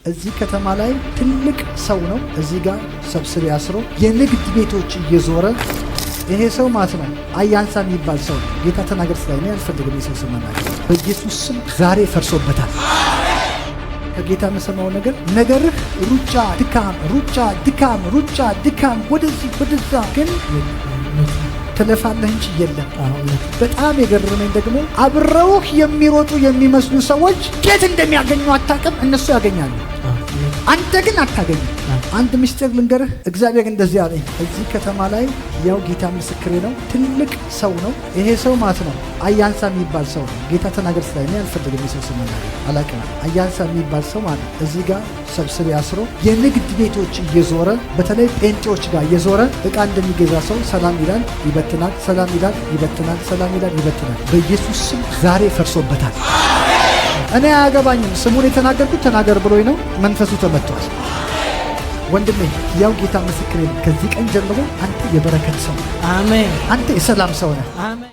እዚህ ከተማ ላይ ትልቅ ሰው ነው። እዚህ ጋር ሰብስቤ አስሮ የንግድ ቤቶች እየዞረ ይሄ ሰው ማለት ነው አያንሳ የሚባል ሰው ነው። ጌታ ተናገር ስላይ እኔ አልፈልግም የሰው ስም መናገር። በኢየሱስ ስም ዛሬ ፈርሶበታል። ከጌታ የምሰማው ነገር ነገርህ ሩጫ ድካም፣ ሩጫ ድካም፣ ሩጫ ድካም፣ ወደዚህ ወደዛ ግን ትለፋለህ እንጂ የለም። በጣም የገረመኝ ደግሞ አብረውህ የሚሮጡ የሚመስሉ ሰዎች የት እንደሚያገኙ አታውቅም። እነሱ ያገኛሉ፣ አንተ ግን አታገኝም። አንድ ምስጢር ልንገርህ። እግዚአብሔር እንደዚህ አለኝ። እዚህ ከተማ ላይ ያው ጌታ ምስክሬ ነው፣ ትልቅ ሰው ነው። ይሄ ሰው ማለት ነው አያንሳ የሚባል ሰው ነው። ጌታ ተናገር ስላይ እኔ አልፈልግም የሰው ስም መናገር አላውቅም። አያንሳ የሚባል ሰው ማለት ነው እዚህ ጋር ሰብስቤ አስሮ የንግድ ቤቶች እየዞረ በተለይ ጴንጤዎች ጋር እየዞረ ዕቃ እንደሚገዛ ሰው ሰላም ይላል፣ ይበትናል፣ ሰላም ይላል፣ ይበትናል፣ ሰላም ይላል፣ ይበትናል። በኢየሱስ ስም ዛሬ ፈርሶበታል። እኔ አያገባኝም። ስሙን የተናገርኩት ተናገር ብሎኝ ነው። መንፈሱ ተመቷል። ወንድሜ ያው ጌታ ምስክሬ ነው። ከዚህ ቀን ጀምሮ አንተ የበረከት ሰው ነህ። አሜን። አንተ የሰላም ሰው ነህ። አሜን።